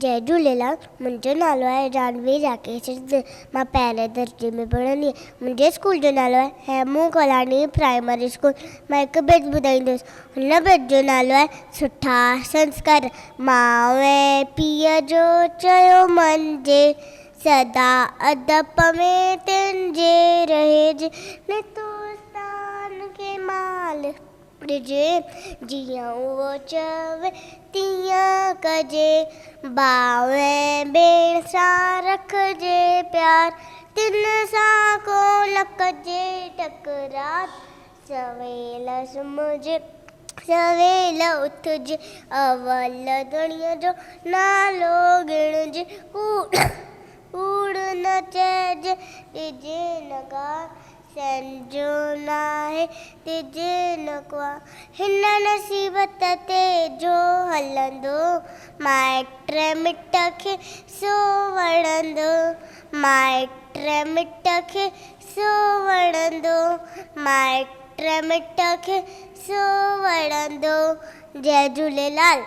جئي جهوليلال، منهنجو نالو آهي جانوي راڪيش مان پهرين درجي ۾ پڙهندي آهيان. منهنجي اسڪول جو نالو آهي هيمون ڪالاڻي پرائمري اسڪول. مان هڪ بيت ٻڌائيندس. هن بيت جو نالو آهي سٺا سنسڪار. ماء ۽ پيء جو چيو مڃجي، سدا ادب ۾ تن جي رهجي، نت استان کي مال ڏجي، جيئن اهو چوي تيئن ڪجي، ڀاء ۽ ڀيڻ سان رکجي پيار، تن سان ڪو نه ڪجي تڪرار، سويل سمهجي سويل اٿجي، اول ڌڻيء جو نالو ڳڻجي، ڪوڙ نه چئجي، ڏجي نه گار، سنجو ناهي تجي نه ڪوا. هن نصيبت تي جو هلندو، مائٽ مٽ کي سو وڻندو، مائٽ مٽ کي سو وڻندو، مائٽ مٽ کي سو وڻندو. جئي جهوليلال.